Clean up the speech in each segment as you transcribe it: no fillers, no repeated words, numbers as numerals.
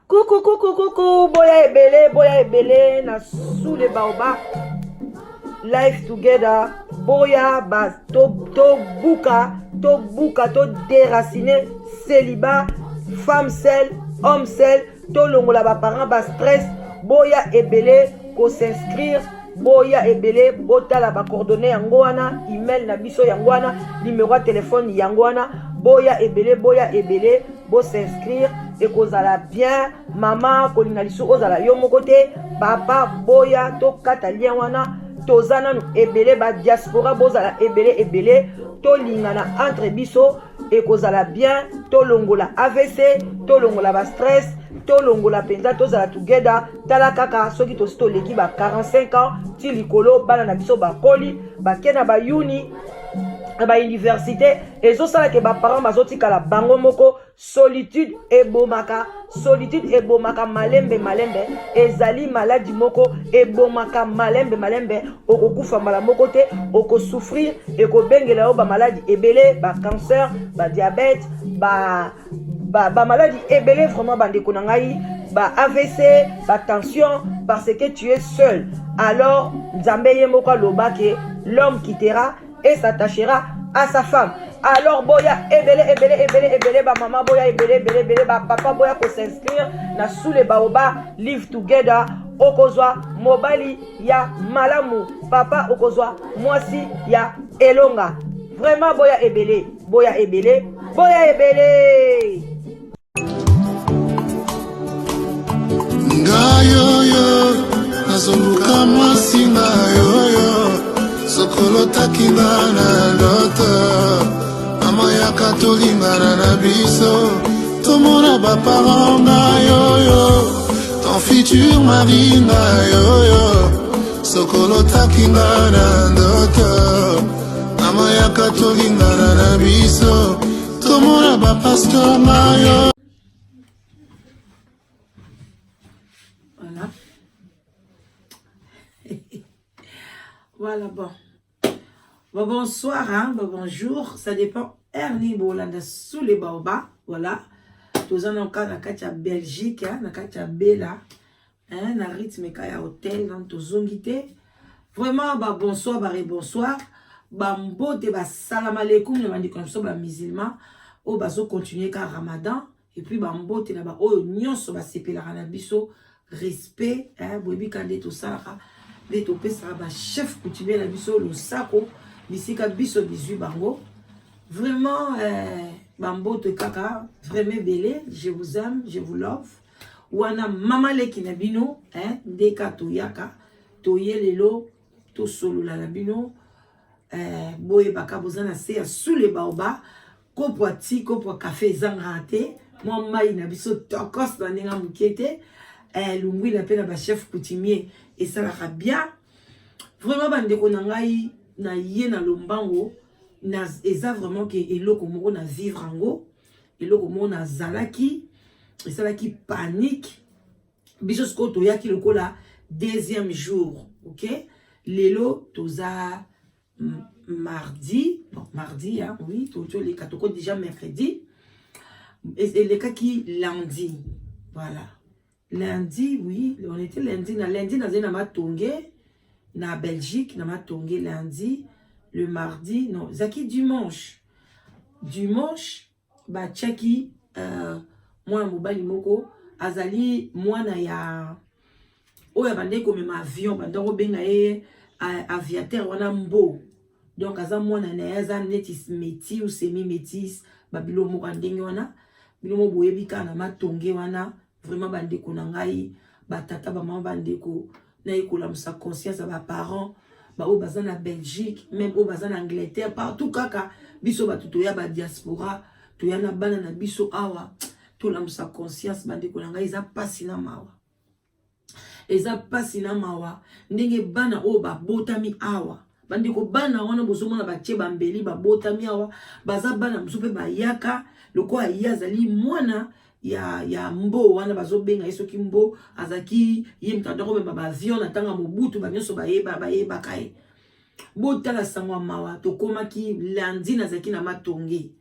Coucou, coucou, coucou, boya ebele, boya ebele, na sous les baobabs, life together, boya ba to to buka, to buka, to déraciner, célibat, femme seule, homme seul, to longola ba parents ba stress, boya ebele ko s'inscrire boya ebele botala ba coordonnées yango wana email na biso yango wana numéro ya telefone yango wana boya ebele boya ebele bo s'inscrire ekozala bien mama kolinga lisusu ozala yo moko te papa boya tokata lien wana toza nanu ebele ba diaspora bozala ebele ebele tolingana entre biso ekozala bien tolongola avc tolongola ba stress tolongola mpenza tozala together tala kaka soki tosi toleki ba 45 ans ti likolo bana na biso bakoli bake na bayuni na bauniversité ezosala ke baparent bazotikala bango moko solitude ebomaka solitude ebomaka malembe malembe ezali maladi moko ebomaka malembe malembe okokufa mbala moko te okosouffrir ekobengela yo bamaladi ebele bacancer badiabete ba bamaladi ba ebele vraiment bandeko na ngai ba avc ba tension parce que tu es seul alors nzambe ye moko aloba ke l'homme quittera et s'attachera à sa femme alors boya ebele ebele ebele ebele bamama boya ebele ebele ebele bapapa boya kos'inscrire na sous le baoba live together okozwa mobali ya malamu papa okozwa mwasi ya elonga vraiment boya ebele boya ebele boya ebele Ngai oyo nazoluka mwasi ngai oyo sokolotaki nga na ndoto mama yaka tolingana na biso tomona baparent ngai oyo ton futur mari ngai oyo sokolotaki nga na ndoto mama yaka tolingana na biso tomona ba pasteur mayo. Voilà. Voilà, bon. Bon, bonsoir, hein, bon, bonjour. Ça dépend. Ernie Bolanda sous les baobabs. Voilà. Toza na na kati ya Belgique, hein, na kati ya Bela. Hein, na rythme ka ya hotel, donc tozongi te. Vraiment, ba bonsoir, ba bonsoir. Ba mbote, ba salam alaikum, na bandeko na biso ba musulman oyo bazo continuer ka Ramadan et puis ba mbote na ba oyo nyonso basepelaka na biso respect hein, boyebi ka nde tosalaka nde topesaka ba chef coutumier na biso losako bisika biso bizwi bango vraiment euh, bambote kaka vraiment ebele je vous aime je vous love wana mama leki na bino eh, nde ka toyaka toye lelo tosolola na bino eh, boyebaka boza na se ya sous le baoba kopo ya ti kopo ya kafe ezangaka te mwa mai na biso tokos na ndenge moke te eh, lungwila mpe na bachef coutumier esalaka bien vraiment bandeko na ngai na ye na lombango na, eza vraiment ke eloko moko na vivre yango eloko moko nazalaki esalaki panique biso sikoyo toyaki lokola deuxième jour ok lelo toza mardi bon mardi hein, oui toleka toko déjà mercredi elekaki lundi voilà lundi oui on était lundi na lundi nazali na matonge na belgique na matonge lundi le mardi non ezalaki dimanche dimanche batiaki uh, mwana mobali moko azali mwana ya oyo abandaki komema avion banda kobenga ye aviateur wana mbo donc aza mwana na ye aza neti métis ou semi métis babilo moko ya ndenge wana bino mo boyebi kaka na matonge wana vraiment bandeko na ngai batata bamama bandeko naye kolamusa conscience ya baparent baoyo baza na belgique meme oyo baza na angleterre partout kaka biso bato toya badiaspora toya na bana na biso awa tolamusa conscience bandeko na ngai eza mpasi na mawa eza mpasi na mawa ndenge bana oyo babotami awa bandeko bana wana bozomona batie bambeli babotami awa baza bana mosusu mpe bayaka lokola ye azali mwana. ya, ya mbo wana bazobenga ye soki mbo azalaki ye moto andako komema baavion na ntango ya Mobutu, banyonso bayeba bayebaka ye. Botala sango ya mawa, tokomaki lundi, nazalaki na Matonge,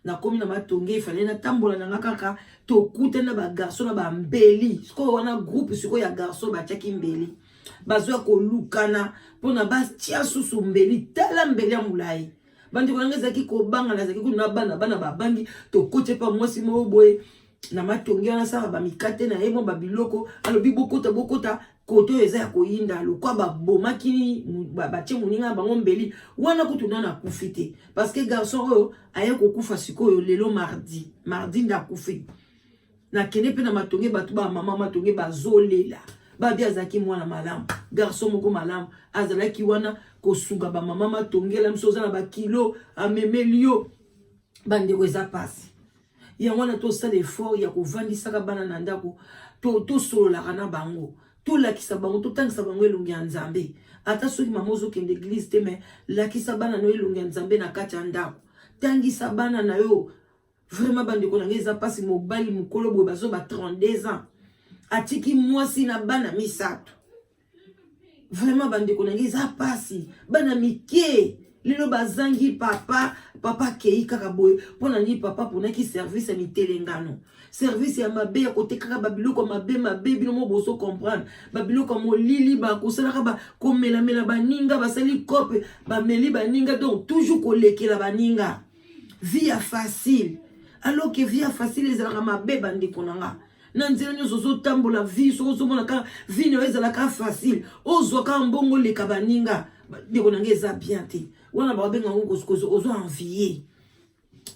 nakomi na Matonge, efale natambola na nga kaka, tokutani na bagarçon na bambeli. Sikoyo wana groupe sikoyo ya garçon batiaki mbeli, bazwa kolukana mpona batia susu mbeli. Tala mbeli ya molai, bandeko na ngai, ezalaki kobanga, nazalaki kuna na bana, bana babangi. Tokoti epa mwasi moko boye na Matonge wana, asalaka bamikate na ye, mwa babiloko. Alobi: "Bokota, bokota, kote oyo eza ya koyinda." Lokwa babomaki, batie moninga na bango mbeli wana, kutu nano akufi te, parce que garçon oyo aye kokufa sikoyo lelo mardi, mardi nde akufi. Nakende mpe na Matonge, bato bamama Matonge bazolela, babi azalaki mwana malamu, garçon moko malamu, azalaki wana kosunga bamama Matongela miso, oza na bakilo, amemeli yo. Bandeko, eza mpasi. Yango wana tosala effort ya kovandisaka bana na ndako, tosololaka na bango, tolakisa bango, totangisa bango elongi ya Nzambe. Ata soki mama ozokende église te, mais lakisa bana na yo elongi ya Nzambe na kati ya ndako, tangisa bana na yo vraiment. Bandeko na ngai, eza mpasi. Mobali mokolo boye, bazoba 32 ans, atiki mwasi na bana misato. Vraiment, bandeko na ngai, eza mpasi. Bana mike lelo bazangi papa, papa akei kaka boye. Mpo na nini? Papa aponaki service ya mitelengano, service ya mabe, ya kotekaka babiloko mabe mabe. Bino mo bozo comprendre, babiloko ya molili, bakosalaka bakomelamela baninga, basali cope, bameli baninga, donc toujours kolekela baninga, vie ya facile. Alors que vie ya facile ezalaka mabe, bandeko na nga. Na nzela nyonso ozotambola, vie soki ozomona kaka vie na yo ezalaka facile, ozwa kaka mbongo, oleka baninga, ndeko na ngai, eza bien te. Wana babenga yango ozo envie.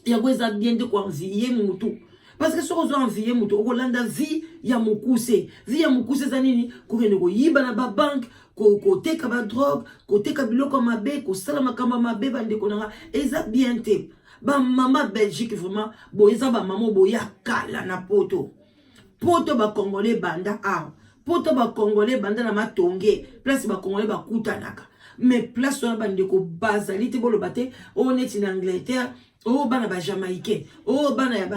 Yango eza bien te, koenvie mutu, parce que soki ozo envie mutu, okolanda vie ya mokuse. Vie ya mokuse eza nini? Kokende koyiba na babanque, koteka badrogue, koteka biloko ya mabe, kosala makambo ya mabe. Bandeko na nga, eza bien te. Bamama Belgique, vraiment boye, eza bamama boya kala na Poto. Poto bacongolais banda awa, Poto bacongolais banda na Matonge, place bacongolais bakutanaka. Mais place wana, bandeko bazali te. Boloba te oyo neti na Angleterre, oyo bana bajamaïcain, oyo bana ya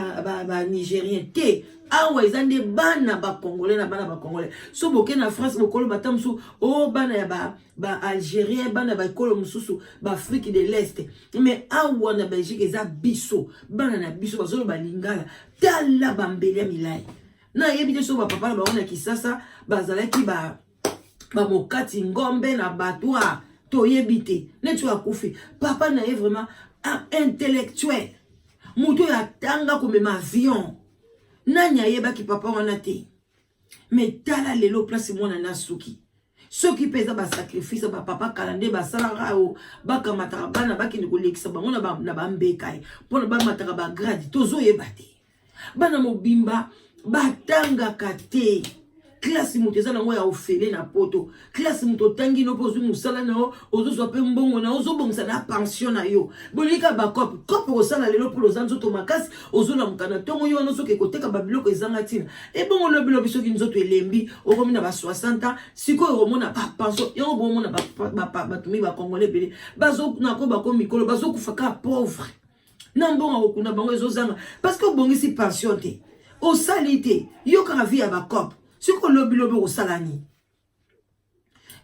banigérien te. Awa eza nde bana bacongolais na bana bacongolais. So boke na France, bokoloba ta mosusu oyo bana ya baalgérien, bana baekolo mosusu, baafrique de l'Est. Mais awa na Belgique eza biso, bana na biso bazoloba lingala. Tala bambeli ya milai, nayebi te so bapapa na bango na Kisasa bazalaki bamokati ngombe na bato a toyebi te. Neti oyo akufi, papa na ye vraiment intellectuel, moto oyo atanga komema avion, nani ayebaki papa wana te? Mais tala lelo place mwana na suki. Soki mpe eza basacrifice bapapa kala nde basalaka oyo, bakamataka bana, bakende kolekisa bango na bambeka ye mpona bamataka bagrade, tozoyeba te. Bana mobimba batangaka te. Classe moto eza nango ya ofele na Poto, classe moto otangi no mpe ozwi mosala na yo, ozozwa mpe mbongo na yo, ozobongisa na pension na yo. Bolika bacope cope kosala lelo mpona oza nzoto makasi, ozolamuka na ntongo yo wana, ozoke koteka babiloko ezanga ntina. Ebongo lobilobi soki nzoto elembi, okomi na ba 60 ans, sikoyo okomona bapension yango. Bomona bato mingi, bacongolais ebele bazonako bakomi mikolo, bazokufa kaka pauvre na mbongo kokunda bango ezozanga, parce que obongisi pension te, osali te, yo kaka vie ya bacope. Soki olobilobi, okosala nini?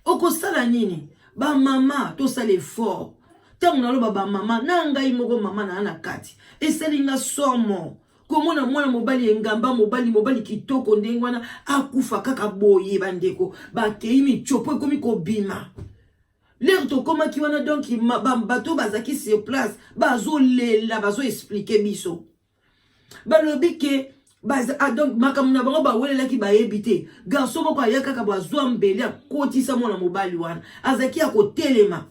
Okosala nini? Bamama, tosala effort. Ntango naloba bamama, na ngai moko mama naa na kati, esali nga somo komona mwana mobali engamba, mobali, mobali kitoko ndenge wana, akufa kaka boye. Bandeko, bakei, mitiopo ekomi kobima. L'heure tokomaki wana, donc bato bazalaki sur place bazolela, bazoexpliquer biso, balobi ke ah, donc makambo na bango bawelelaki, bayebi te. Garçon moko aya kaka, bazwa mbeli, akotisa mwana mobali wana, azalaki ya kotelema,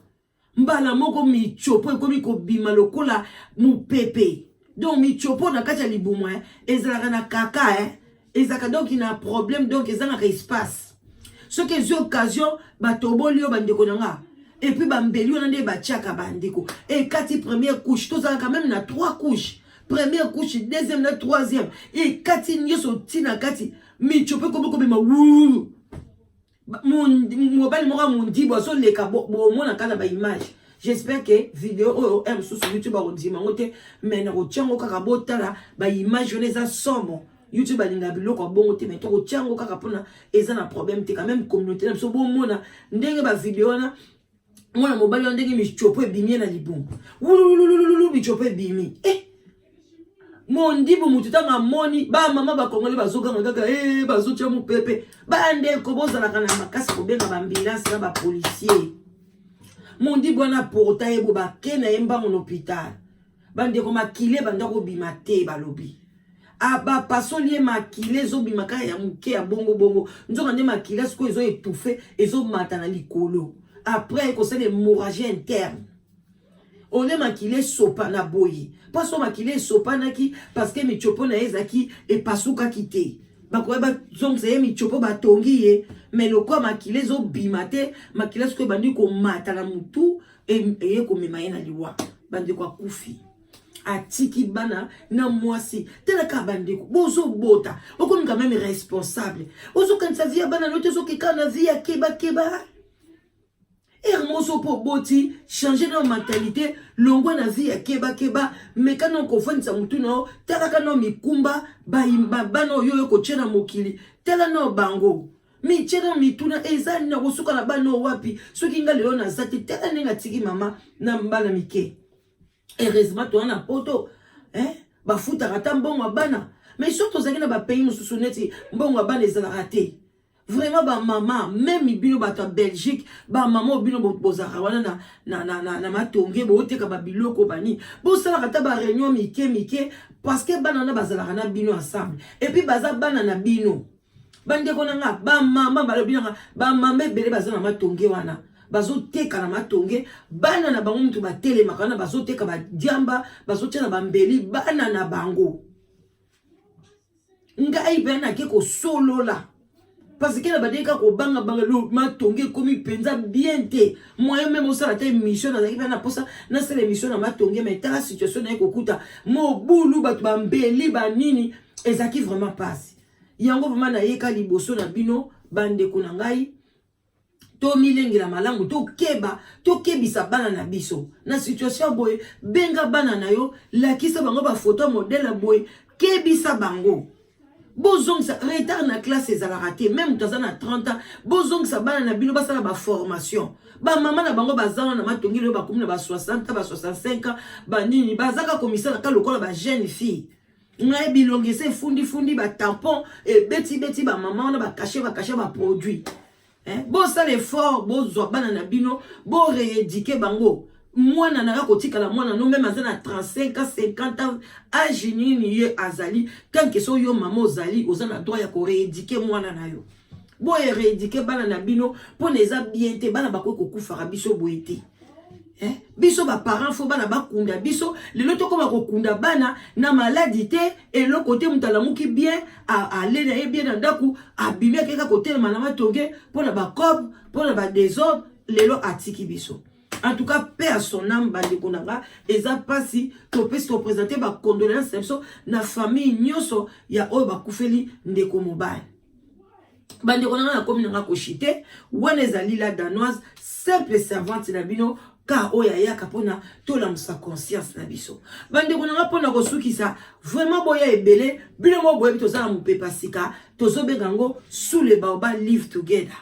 mbala moko mitiopo ekomi kobima lokola mopepe. Donc mitiopo na kati ya libumu ezalaka na kaka ezalaka donc na problème, donc ezangaka espace. Soki ezwi occasion, batoboli yo, bandeko na nga. Et puis bambeli wana nde batiaka, bandeko, ekati première couche. Tozalaka même na trois couches: première couche, deuxième na troisième. Ekati nyonso ntina kati, mitiopo ekomi kobima wu. Mobali moko ya mondibo azoleka, bomonaka na baimage. J'espère que video oyo mosusu YouTube akondima yango te, mais nakotia yango kaka, botala baimage wana, eza somo. YouTube alingaka biloko ya bongo te, mais tokotia yango kaka mpona eza na problème te. Quand même communauté na biso bomona ndenge bavideo wana, mwana mobali wana, ndenge michopo ebimi ye na libumu, wululululu, michopo ebimi. Eh, mondibu mutu ntango amoni bamama bakongole bazoganga kaka e, bazotia mopepe. Bandeko, bozalaka na makasi kobenga baambulance na bapolicier. Mondibu wana porta ye bo bake na ye mbango na hôpital. Bandeko, makili ebanda kobima te. Balobi abapasoli ye, makili ezobima kaka ya moke ya bongobongo. Nzoka nde makili sikoyo ezoétouffe, ezomata na likolo. Après ekosala hémorragie interne. Ole makili esopana boye, mposo makili esopanaki parce que mitiopo na ye ezalaki epasukaki te. Bakoya bazongisa ye mitiopo, batongi ye, mais lokola makili ezobima te, makili sikoyo ebandi komata na motu, eye komema ye na liwa. Bandeko, akufi, atiki bana na mwasi. Talaka bandeko, bozobota, okomi quand même responsable, ozokanisa vie ya bana no te, ozokeka na vie ya kebakeba. Ere moso mpo oboti, change na mentalité, longwa na vie ya kebakeba, meka na kofandisa motu na yo. Talaka na mikumba bana oyo oyo kotia na mokili. Tala na bango, mitie na mituna eza nini, kosuka na bana oyo wapi soki nga lelo naza te? Tala ndenge atiki mama na bana mike. Heureusement toza na Poto, eh? Bafutaka ata mbongo ya bana, mais soki tozalaki na bapays mosusu neti mbongo ya bana ezalaka te. Vraiment bamama, même bino bato ya Belgique, bamama oyo bino bozalaka wana na matonge, booteka babiloko bani, bosalaka ata baréunion mike mike, parce que bana wana bazalaka na bino ensemble, et puis baza bana na bino. Bandeko na nga bamama, balobi nanga bamama ebele baza na matonge wana, bazoteka na matonge, bana na bango mutu batelemaka wana, bazoteka badiamba, bazotia na bambeli bana na bango. Ngai mpe nake kosolola parce que na bandeki kaka kobangabanga. Matonge ekomi mpenza bien te, moyen même osala ta émission. Nazalaki mpe na mposa nasala émission na matonge, mais tala situation naye kokuta mobulu, bato bambeli banini, ezalaki vraiment mpasi. Yango vraiment nayeka liboso na bino, bandeko na ngai, tomilengela malamu, tokeba, tokebisa bana na biso na situation ya boye. Benga bana na yo, lakisa bango bafoto ya modèle ya boye, kebisa bango, bozongisa retard na classe. Ezalaka te, même moto aza na 30 ans. Bozongisa bana na bino, basala baformation. Bamama na bango baza wana na matongeli oyo bakomi na ba 60 ans, ba 65 ans, banini, bazaka komisala ka lokola bajeune fille. Ngai bilongi ese efundifundi, batampon ebetibeti, bamama wana bakashe bakashe baproduit. Eh, bosala effort, bozwa bana na bino, borééduquer bango. Mwana na yo kotikala mwana no, même aza na 35 ans, 50 ans, âge nini ye azali, tant que so yo mama ozali, oza na droit ya korééduquer mwana na yo. Borééduquer bana na bino mpona eza bien te. Bana bakoki kokufaka biso boye te. Eh? Biso baparent, faut bana bakunda biso. Lelo tokóma kokunda bana na maladi te, eloko te. Moto alamuki bien, ale na ye bien na ndako, abimi, akeka kotelema na matonge mpona bacope, mpona badésordre. Lelo atiki biso. En tout cas, paix à son âme. Bandeko na nga, eza mpasi. Topesi, toprésente bacondoléance na biso na famille nyonso ya oyo bakufeli ndeko mobali. Bandeko na nga, nakomi na nga koshite wana. Ezali La Danoise, simple servante na bino, ka oyo ayaka mpona tolamusa conscience na biso. Bandeko na nga, mpona kosukisa, vraiment boya ebele. Bino mo boyebi, toza na mopepa sika, tozobenga yango Sous le baobab live together.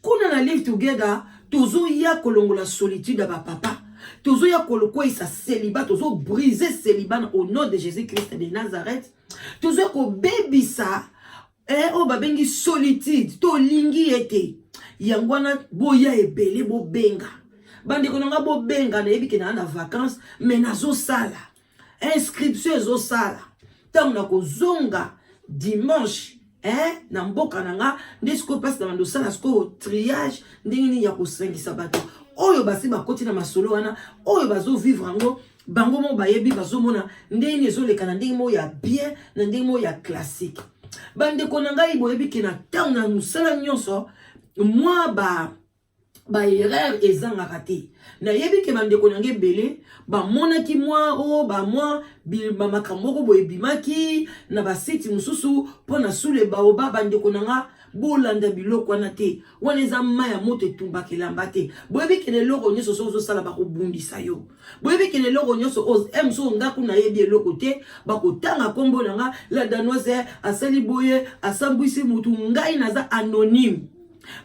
Kuna na live together, tozoya kolongola solitude ya bapapa, tozoya kolokweyisa célibat, tozobrise célibat au nom de Jésus Christ de Nazareth. Tozoya kobebisa oyo babengi solitude, tolingi ye te. Yango wana boya ebele, bobenga. Bandeko na nga, bobenga. Nayebi ke naa na vacance, mais nazosala inscription, ezosala ntango nakozonga dimanche, eh, na mboka na nga. Nde sikoyo mpasi na bando osala sikoyo triage, ndenge nini ya kosangisa bato oyo basi bakoti na masolo wana, oyo bazovivre yango. Bango moko bayebi, bazomona ndenge nini ezoleka na ndenge moko ya bien, na ndenge moko ya classique. Bandeko na ngai, boyebi ke na ntango na mosala nyonso, mwa ba Ba erreur ezangaka te. Nayebi ke bandeko na ngai ebele bamonaki mwa o oh, bamwa bamakambo moko boye ebimaki na basite mosusu mpo na sule baoba. Bandeko na nga, bolanda biloko wana te. Wana eza mai ya moto etumbaka elamba te. Boyebi kene eloko nyonso soki ozosala, bakobundisa yo. Boyebi kene eloko nyonso mosusu, nga kuna nayebi eloko te, bakotanga nkombo na nga, la Danoise asali boye, asambwisi mutu. Ngai naza anonyme.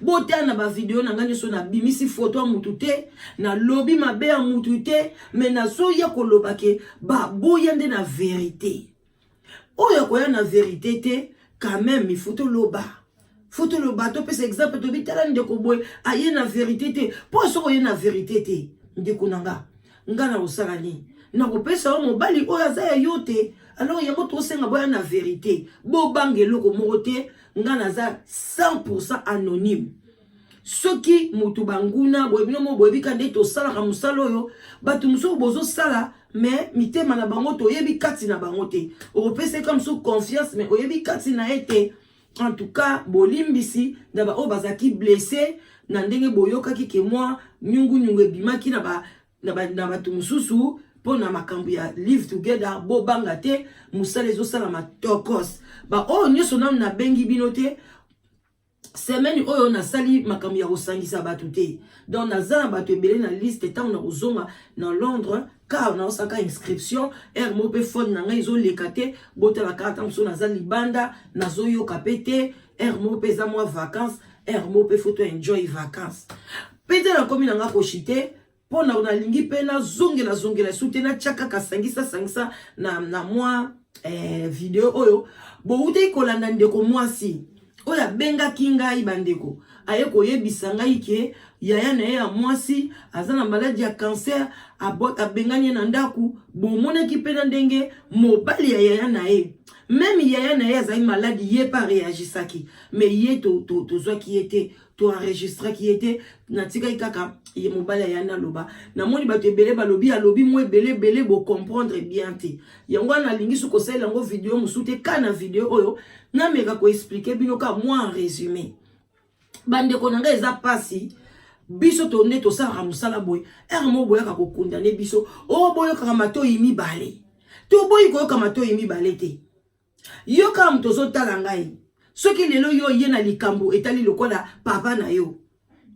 Botala na bavideo na ngai nyonso, nabimisi foto ya mutu te, nalobi mabe ya mutu te, me nazoya koloba ke baboya nde na vérité. Oyo akoya na vérité te, quand même il faut toloba, faut toloba, topesa exemple. Tobi tala ndeko boye aye na vérité te, mpo soki oye na vérité te, ndeko na nga, nga na kosala nini? Nakopesa yo mobali oyo aza ya yo te. Alors yango tosenga boya na vérité, bobanga eloko moko te. Nga naza 100 anonyme. Soki motu banguna boye, bino mo boyebi ka nde tosalaka mosala oyo. Bato mosusu bozosala, mais mitema na bango toyebi kati na bango te. Okopesaka mosusu confiance, mais oyebi kati na ye te. En tout cas, bolimbisi na baoyo bazalaki blessé na ndenge boyokaki ke mwa nyungunyungu ebimaki na bato mosusu mpo na makambo ya Live Together. Bobanga te, mosala ezosalama tokos. Baoyo nyonso nanu nabengi bino te, semaine oyo nasali makambo ya kosangisa bato te. Donc naza na bato ebele na liste. Ntango na kozonga na Londres, car naosaka inscription heure moko mpe phone na ngai ezoleka te. Botala kaka, ntango mosusu naza libanda, nazoyoka mpe te. Heure moko mpe eza mwa vacance, heure moko mpe faut enjoy vacance mpe te. Nakomi na nga koshite mpo na nalingi mpe nazongela zongela esu te. Natya kaka sangisa sangisa na mwa video oyo bowutaki kolanda. Ndeko mwasi oyo abengaki ngai, bandeko, aye koyebisa ngai ke yaya na ye ya mwasi aza na maladie ya cancer, abengani ye na ndako. Bomonaki mpe na ndenge mobali ya yaya na ye, même yaya na ye azali malade, ye mpe aréagisaki, mais ye tozwaki ye te, toenregistraki ye te. Natikaki kaka ye mobali aya naloba. Namoni bato ebele balobi, alobi mo ebele ebele, bocomprendre bien te. Yango wana nalingi soki kosalela yango video mosusu te. Ka na video oyo nameka koexpliquer bino ka mwa en résumé. Bandeko na ngai, eza mpasi. Biso to nde tosalaka mosala boye, heure moko boyaka kokondane biso oyo boyokaka matoi mibale. Toboyi koyoka matoi mibale te. Yo kaka moto ozotala ngai, soki lelo yo ye na likambo etali lokola papa na yo,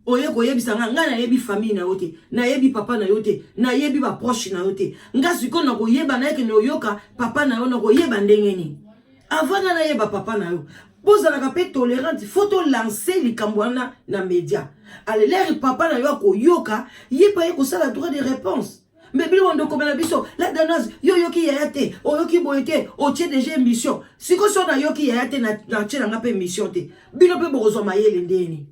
oye koyebisa nga, ngai nayebi famille na yo te, nayebi papa na yo te, nayebi baproche na yo te. Nga sikoyo nakoyeba, nayekende oyoka papa na yo, nakoyeba ndenge nini avant nga nayeba papa na yo? Bozalaka mpe tolérante. Faut tolancer likambo wana na média. Ale lere papa na yo akoyoka, ye mpe aye kosala droit de réponse. Mais bino ndokomela biso la Danoise, yo oyoki yaya te, oyoki boye te, otie déjà émission. Sikoyo so nayoki yaya te, natie nanga mpe émission te, bino mpe bokozwa mayele ndeni?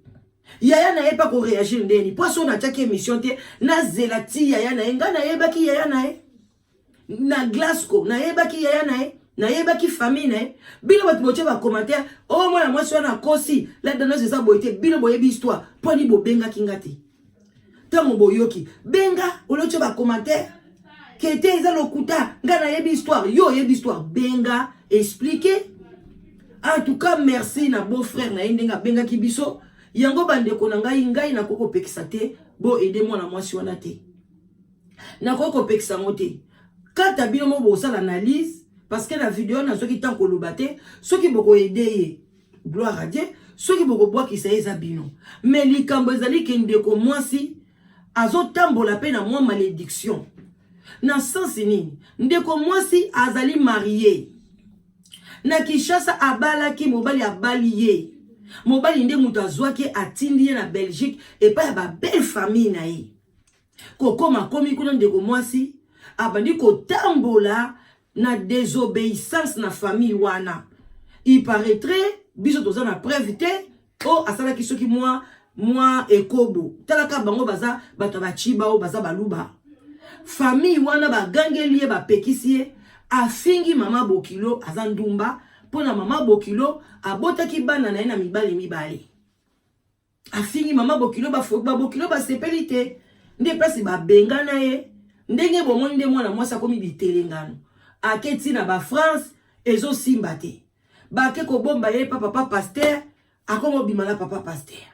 Yaya na ye mpe akoréagir ndeni? Mpo so natiaki émission te, nazela ti yaya na ye. Ngai nayebaki yaya na ye na Glasgow, nayebaki yaya na ye, nayebaki famille na ye. Bino bato botie bacommentaire oyo, oh, mwana mwasi wana akosi, la Danoise eza boye te. Bino boyebi histoire, mpo ani bobengaki nga te? Ntango boyoki, benga. Oliotie bacommentaire ke te, eza lokuta, ngai nayebi histoire. Yo oyebi histoire, benga, explique. En tout cas, merci na beau frère na ye ndenge abengaki biso. Yango bandeko na ngai, ngai nakoki kopekisa te boaider mwana mwasi wana te, nakoki kopekisa yango te. Kata bino mo bosala analyse, parce que na video nazwaki ntango koloba te. Soki bokoaider ye, gloire à Dieu. Soki bokobwakisa ye, eza bino. Mais likambo ezali ke ndeko mwasi azotambola mpe na mwa malédiction. Na sens nini? Ndeko mwasi azali marié na Kinshasa, abalaki mobali, abali ye. Mobali nde moto azwaki, atindi ye na Belgique epai ya babelle famille na ye. Kokoma akomi kuna, ndeko mwasi abandi kotambola na désobéissance na famille wana. Il paraîtrait, biso toza na preuve te, oyo asalaki soki mwa ekobo. Talaka bango, baza bato ya baciba oyo baza baluba. Famille wana bagangeli ye, bapekisi ye, afingi mama bokilo aza ndumba, mpo na mama bokilo abotaki bana na ye na mibali mibale. Afingi mama bokilo, babokilo basepeli te, nde place babengana ye. Ndenge bomoni nde mwana mwasi akomi bitelengano, ake ntina bafrance, ezosimba te. Bake kobomba ye pa papa pasteur, akoma obima na papa pasteur.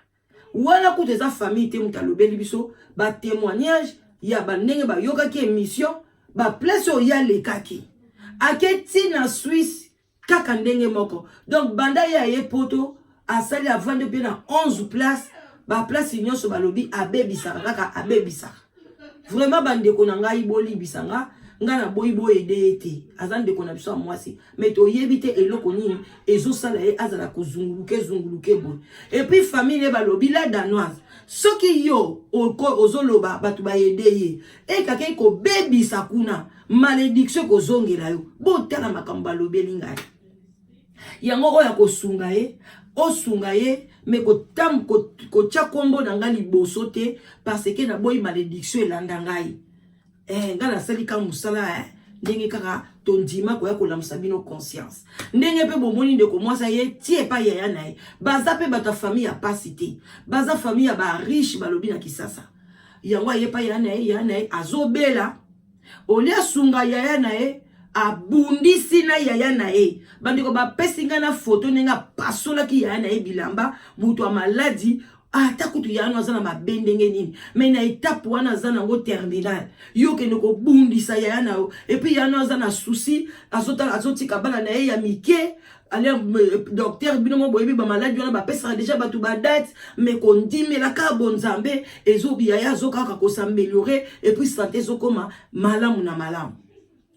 Wana kutu eza famille te moto alobeli biso batémoignage ya bandenge bayokaki émission, baplace oyo ye alekaki, ake ti na Suisse kaka ndenge moko. Donc banda ye aye Poto, asali, avandi mpe na 11 place, baplace nyonso balobi abebisaka kaka, abebisaka. Vraiment, bandeko na ngai, bolibisa nga. Ngai naboyi boyede ye te, aza ndeko na biso ya mwasi, mais toyebi te eloko nini ezosala ye azala kozunguluka ezunguluka boye. Et puis famille ne balobi: "La Danoise, soki yo ozoloba bato bayede ye, ekake kobebisa kuna, malédiction ekozongela yo." Botala makambo balobeli ngai. Yango oyo akosunga ye, osunga ye, mais kotia nkombo na ngai liboso te, parce que naboyi malédiction elanda ngai. Ngai nasali kaka mosala ndenge kaka tondima koya kolamusa bino conscience. Ndenge mpe bomoni ndeko mwasi aye ti epai yaya na ye, baza mpe bato ya famille ya pasi te, baza famille ya bariche, balobi na Kisasa. Yango aye epai yaya na ye, yaya na ye azobela, olie asunga yaya na ye, abundisi na yaya na ye. Bandeko, bapesi ngai na foto ndenge apasolaki yaya na ye bilamba. Moto ya maladi, ata kutu yaya no aza na mabe ndenge nini, mais na étape wana aza nango terminal, yo okende kobundisa yaya na yo. Et puis yaya no aza na souci, azotala, azotika bana na ye ya mike. Ale docteur, bino mo boyebi bamaladi wana, bapesaka déjà bato badate, mais kondimelaka bonzambe ezobi, yaya azokaka kos'améliorer, et puis santé ezokoma malamu na malamu.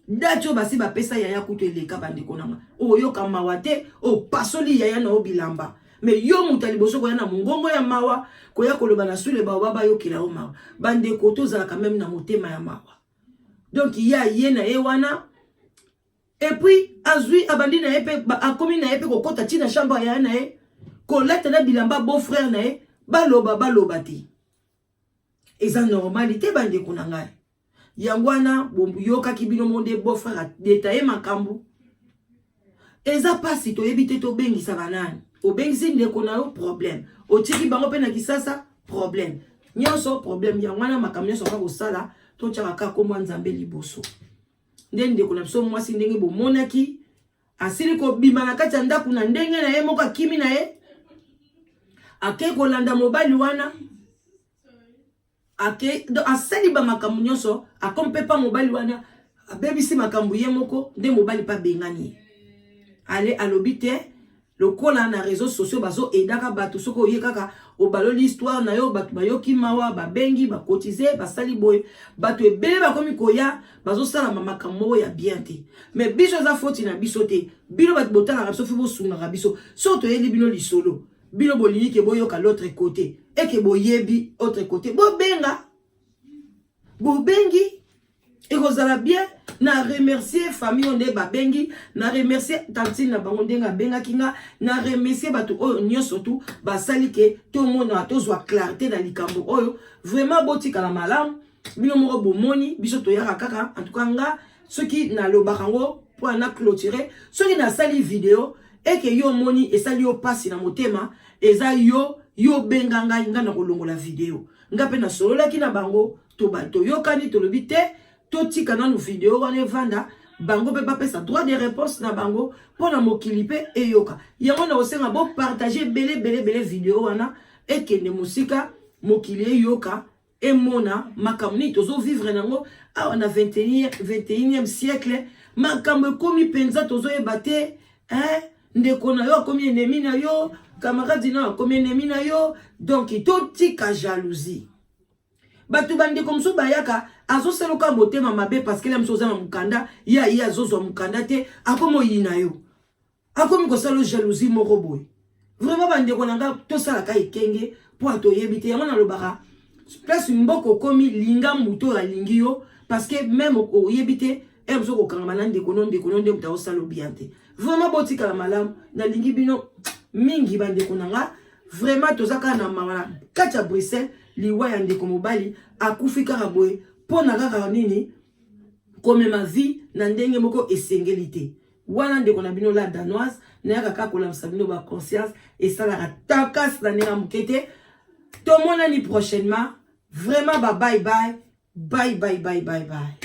Date oyo basi bapesa yaya kutu eleka. Bandeko nanga, oyoka mawa te, opasoli yaya na yo bilamba, mais yo moto ya liboso koya na mongongo ya mawa, koya koloba na Sous le Baobab, bayokela yo mawa. Bandeko, tozalaka même na motema ya mawa. Donc ye aye na ye wana, et puis azwi, abandi na ye mpe, akomi na ye mpe kokɔta ntina chambre ya yaya na ye, kolata na bilamba beau frère na ye. Baloba, baloba te, eza normal te, bandeko na ngai. Yango wana boyokaki bino mo nde beau frère adétailler makambo. Eza mpasi, toyebi te tobengisa banani. Obengisi ndeko na yo, problème. Otiki bango mpe na Kisasa, problème nyonso, problème. Yango wana makambo nyonso aka kosala, totiaka kaka kombo ya Nzambe liboso. Nde ndeko na biso mwasi, ndenge bomonaki, asili kobima na kati ya ndako na ndenge na ye moko, akimi na ye, ake kolanda mobali wana, ake asali bamakambo nyonso, akomi mpe pa mobali wana, abebisi makambo ye moko. Nde mobali mpe abengani ye. Ale alobi te, lokola na réseaux sociaux bazoaidaka bato, soki oye kaka obaloli histoire na yo, bato bayoki mawa, babengi, bakotize, basali boye, bato ebele bakomi koya, bazosalama makambo moko ya bien te. Mais biso, eza foti na biso te. Bino bato botalaka biso, fi bosungaka biso. So toyeli bino lisolo, bino bolingi ke boyoka l'autre côté, eke boyebi autre côté, bobenga, bobengi, ekozala bien. Na remercier famille oyo nde babengi, na remercier tantine na bango ndenge abengaki nga, na remercier bato oyo nyonso tu basali ke tomona, tozwa clarté na likambo oyo. Vraiment, botikala malamu. Bino moko bomoni, biso toyaka kaka. En tout cas nga, soki nalobaka yango mpo na clôturer, soki nasali video eke yo omoni esali yo mpasi na motema, eza yo, yo benga ngai, ngai na kolongola video. Nga mpe nasololaki na bango, toyokani, tolobi te, totika nanu video wana evanda, bango mpe bapesa droit de réponse na bango mpo na mokili mpe eyoka yango. Na kosenga bopartage ebele ebele ebele video wana, ekende mosika, mokili eyoka, emona makambo nini tozovivre nango awa na 21e siècle. Makambo ekomi mpenza, tozoyeba te, hein? Ndeko na yo akomi ennemi na yo, camarade na yo akomi ennemi na yo. Donc totika jalousie. Bato, bandeko mosusu bayaka, azosaluka motema mabe parce que la mosusu oza na mokanda, ye aye azozwa mokanda te, akomi oyina yo, akomi kosala jalousie moko boye. Vraiment, bandeko na nga, tosalaka ekenge mpo toyebi te. Yango nalobaka, place mboka okomi, linga moto oyo alingi yo, parce que même oyebi te ere mosusu kokangama na ndeko no, ndeko no nde moto aosala bien te. Vraiment, botikala malamu, nalingi bino mingi, bandeko na nga. Vraiment, toza kaka na mawa na kati ya Bruxelles. Liwa ya ndeko mobali, akufi kaka boye mpo na kaka nini? Komema vie na ndenge moko esengeli te. Wana ndeko na bino La Danoise, nayaka kaka kolamisa bino baconscience, esalaka takasi na ndenge ya moke te. Tomonani prochainement. Vraiment, ba bye bye bye bye bye bye bye.